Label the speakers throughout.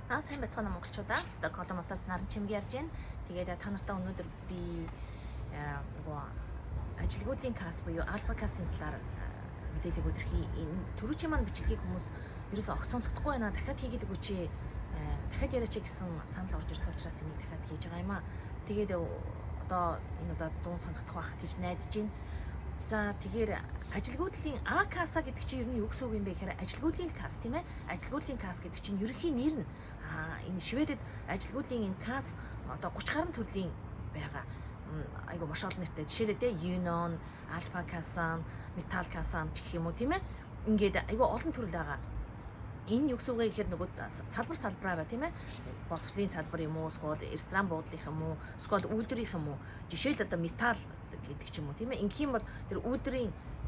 Speaker 1: Аа, сайн байцгаана, монголчуудаа. Стокгольм хотоос Наран Чимэг ярьж байна. Тэгээд та нартай өнөөдөр би нөгөө ажилгүйдлийн касс буюу Alfa-кассын талаар мэдээлэл өгөх. Энэ түрүүчийн маань бичлэгийг хүмүүс ерөөсөө огт сонсохдохгүй байна. Дахиад хийгээд өгөөч, дахиад яриач гэсэн санал орж ирсэн учраас энийг дахиад хийж байгаа юм аа. Тэгээд одоо энэ удаа дуун сонсогдох байх гэж найдаж байна. За, тэгэхээр ажилгүйдлийн A-касса гэдэг чинь ер нь юу гэсэн үг юм бэ гэхээр ажилгүйдлийн касс, тийм ээ. Ажилгүйдлийн касс гэдэг чинь ерөнхий нэр нь. Энэ Шведэд ажилгүйдлийн энэ касс одоо 30 гаруй төрлийн байгаа. Айгу маш олон нэртэй. Жишээлбэл, те, Unionen, Alfa-кассан, Metall-кассан гэх юм уу, тийм ээ. Ингээд айгу олон төрөл байгаа. Энэ юу гэсэн үг вэ гэхээр нөгөө салбар салбараараа, тийм ээ, боловсролын салбар юм уу, эсвэл ресторан буудлынх юм уу, эсвэл үйлдвэрийнх юм уу. Жишээл одоо Metall гэдэг ч юм уу, тийм ээ. Ингэх юм бол тэр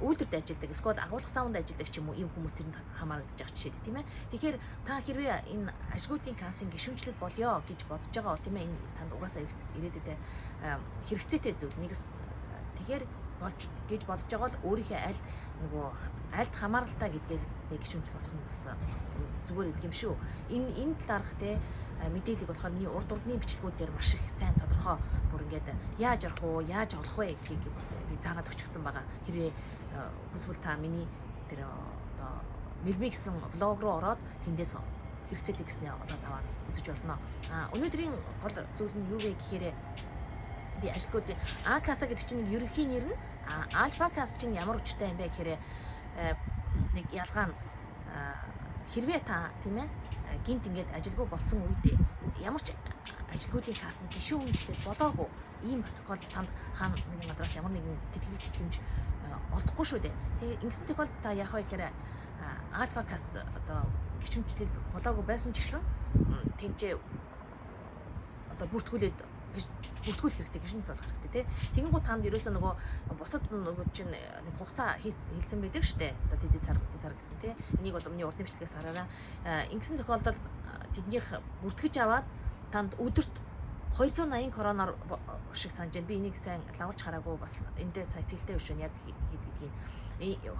Speaker 1: үйлдвэрт ажилладаг, эсвэл агуулга савнд ажилладаг ч юм уу, ийм хүмүүс тэрэнд хамаарагдаж байгаа жишээ, тийм ээ. Тэгэхээр та хэрвээ энэ ажилгүйдлийн кассын гишүүнчлэл болёо гэж бодож байгаа бол, тийм ээ, энэ танд угаасаа ирээдүйдээ хэрэгцээтэй зүйл нэг. Тэгэхээр болж гэж бодож байгаа бол өөрийнхөө аль нөгөө альд хамааралтай гэдгээ гишүүнчлэл болох нь бас зүгээр гэдэг юм шүү. Энэ талаарх те мэдээллийг болохоор миний урд урдны бичлэгүүд дээр маш их сайн тодорхой бүр ингээд яаж орох уу, яаж олох вэ гэдгийг би заагаад өгчихсөн байгаа. Хэрвээ хүсвэл та миний тэр одоо Мэлми гэсэн vlog руу ороод тэндээс хэрэгцээтэй гэснээ олоод аваад үзэж болно. А өнөөдрийн гол зүйл нь юу вэ гэхээр би ажилгүйдлийн A-касса гэдэг чинь нэг ерөнхий нэр нь, Alfa-касс чинь ямар учиртай юм бэ гэхээр нэг ялгаа нь хэрвээ та, тийм ээ, гэнэт ингээд ажилгүй болсон үедээ ямар ч ажилгүйдлийн кассанд гишүүнчлэл болоогүй ийм тохиолдолд танд хаана нэгэн газраас ямар нэгэн тэтгэлэг, тэтгэмж олдохгүй шүү дээ. Тэгээ ингэсэн тохиолдолд та яах вэ гэхээр Alfa-касс одоо гишүүнчлэл болоогүй байсан ч гэсэн тэнцээ одоо бүртгүүлээд гэж бүртгүүлэх хэрэгтэй, гишүүнчлэл болох хэрэгтэй, тий. Тэгэнгүүт танд ерөөсөө нөгөө бусад нөгөө чинь нэг хугацаа хэлсэн байдаг штэ. Одоо тэдний сар, тэдний сар гэсэн, тий. Энийг бол өмнө урдны бичлэгээс хараараа. Ингэсэн тохиолдолд тэднийх бүртгэж аваад танд өдөрт 280 короноор шиг санаж байна. Би энийг сайн лавлж хараагүй, бас эндээ сая итгэлтэй биш байна яг хэд гэдгийг.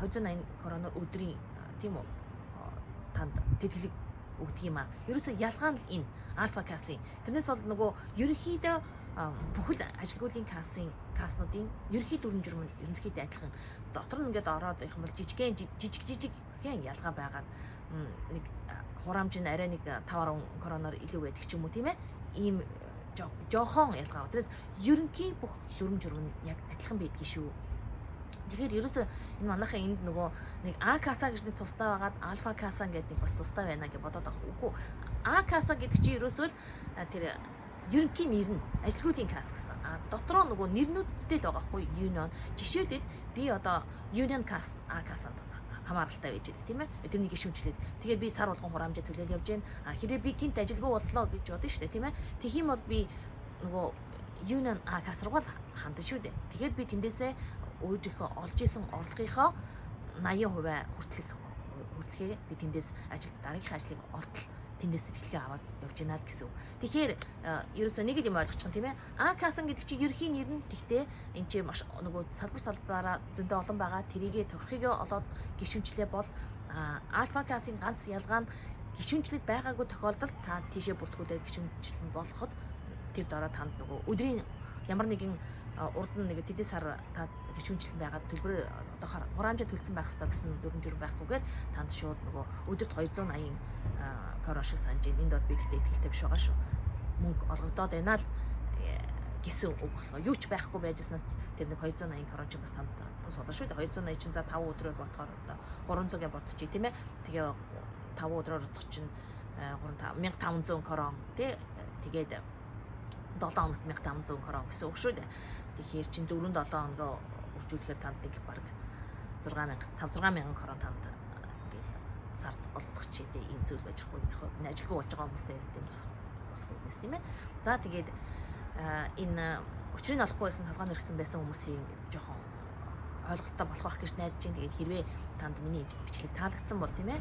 Speaker 1: 280 короноор өдрийн, тийм үү, танд тэтгэлэг өгдөг юм аа. Ерөөсөө ялгаа нь л энэ Alfa-кассын. Тэрнээс бол нөгөө ерөнхийдөө бүхэл ажилгүйдлийн касснуудын ерөнхий дүрэм журам нь ерөнхийдөө адилхан. Дотор нь ингээд ороод явах юм бол жижигхэн жижиг жижигхэн ялгаа байгаад нэг хураамж нь арай нэг 5 10 короноор илүү байдаг ч юм уу, тийм ээ. Ийм жоохон ялгаа. Тэрнээс ерөнхий бүх дүрэм журам нь яг адилхан байдгийг шүү. Тэгэхээр ерөөсөө энэ манайхаа энд нөгөө нэг A-касса гэж нэг тусдаа байгаад Alfa-касса гэдэг нэг бас тусдаа байна гэж бодоод байгаа. Үгүй. A-касса гэдэг чинь ерөөсөө л тэр ерөнхий нэр нь ажилгүйдлийн касс гэсэн. А дотроо нөгөө нэрнүүдтэй л байгаа байхгүй, Unionen. Жишээлбэл, би одоо Unionen касс A-кассанд хамааралтай байж байдаг, тийм ээ. Тэрний гишүүнчлэл. Тэгэхээр би сар болгон хураамжаа төлөөл явж байна. А хэрвээ би гэнэт ажилгүй боллоо гэж бодно шүү дээ, тийм ээ. Тэгэх юм бол би нөгөө Unionen A-касс руу л хандна шүү дээ. Тэгэхээр би тэндээсээ өөрийнхөө олж исэн орлогынхоо 80% хүртлэхээ би тэндээс ажил дараагийнхаа ажлыг олтол тэндээс тэтгэлгээ аваад явж байна л гэсэн үг. Тэгэхээр ерөөсөө нэг л юм ойлгочих, тийм ээ. A-кассан гэдэг чинь ерөнхий нэр нь, тэгтээ энэ чинь маш нөгөө салбар салбараараа зөндөө олон байгаа. Тэрийгэ тохирхийгээ олоод гишүүнчлээ бол Alfa-кассын ганц ялгаа нь гишүүнчлэл байгаагүй тохиолдолд та тийшээ бүртгүүлээд гишүүнчлэл нь болоход тэр дороо танд нөгөө өдрийн ямар нэгэн урд нь нэг тэдний сар та гишүүнчлэн байгаад төлбөр одоо хураамжаа төлсөн байх ёстой гэсэн дүрэм журам байхгүйгээр танд шууд нөгөө өдөрт 280 корон шиг санаж байна. Энд бол би гэхдээ итгэлтэй биш байгаа шүү. Мөнгө олгогдоод байна л гэсэн үг болохоор юу ч байхгүй байжснаас тэр нэг 280 корон чинь бас танд тус болно шүү дээ. 280 чинь за 5 өдрөөр бодохоор одоо 300 гэ бодчих, тийм ээ. Тэгээ 5 өдрөөр бодох чинь 3 5 1500 корон, тий. Тэгээд 7 хоногт 1500 корон гэсэн үг шүү дээ. Тэгэхээр чин 4 7 хоногоо үржүүлэхээр танд нэг баг 6000 5 6000 корон танд ингээл сард олгодох чийтэй ийм зүйл байж ахгүй яг энэ ажилгүй болж байгаа хүмүүстэй тийм тус болох үгнэс, тийм ээ. За, тэгээд энэ учрыг олохгүй байсан, толгой нэрхсэн байсан хүмүүсийн жоохон ойлголттой болох байх гэж найдаж байна. Тэгээд хэрвээ танд миний бичлэг таалагдсан бол, тийм ээ,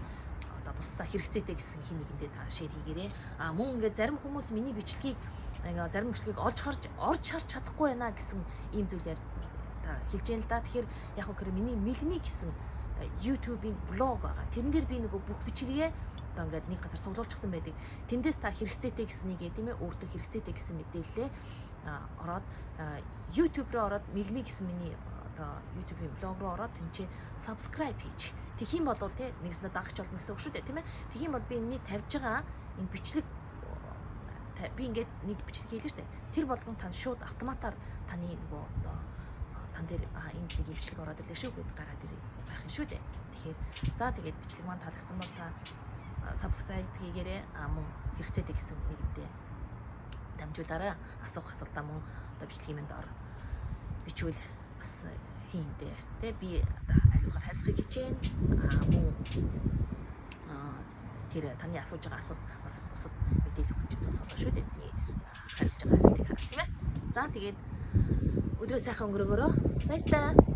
Speaker 1: одоо бусдаа хэрэгцээтэй гэсэн хэн нэгэндээ та share хийгээрэй. А мөн ингээд зарим хүмүүс миний бичлэгийг ингээ зарим бичлэгийг олж харж орж харж чадахгүй байна гэсэн ийм зүйл та хэлж яана л да. Тэгэхээр яг хөө миний Мэлми гэсэн YouTube-ийн vlog байгаа. Тэрэн дээр би нөгөө бүх бичлэгээ одоо ингээд нэг газар цуглуулчихсан байдаг. Тэндээс та хэрэгцээтэй гэснийг, тийм ээ, өөртөө хэрэгцээтэй гэсэн мэдээллээ ороод, YouTube руу ороод, Милми гэсэн миний одоо YouTube-ийн блог руу ороод, тэнцээ subscribe хийж. Тэгэх юм бол тий нэгснээ дагагч болно гэсэн үг шүү дээ, тийм ээ. Тэгэх юм бол би энэний тавьж байгаа энэ бичлэг, би ингээд нэг бичлэг хийлээ шүү дээ. Тэр болгон тань шууд автоматар таны нөгөө одоо тан дээр энд нэг бичлэг ороод ирлээ шүү гэд гараад ир байх юм шүү дээ. Тэгэхээр за, тэгээд бичлэг маань таалагдсан бол та subscribe хийгээрэй. А мөн хэрэгцээтэй гэсэн нэгдээ дамжуулаарай. Асуух асуултаа мөн одоо бичлэгийн мэнд ор бичвэл бас хийндээ. Тэ би одоо айлгаар хариулахыг хичээнэ. А мөн тэр таны асууж байгаа асуулт бас бусад мэдээлэл өгч тус болно шүү дээ. Бидний хариулж байгаа хариултыг хараа, тийм ээ. За, тэгээд өдрөө сайхан өнгөрөөгөөрэй. Баяртай.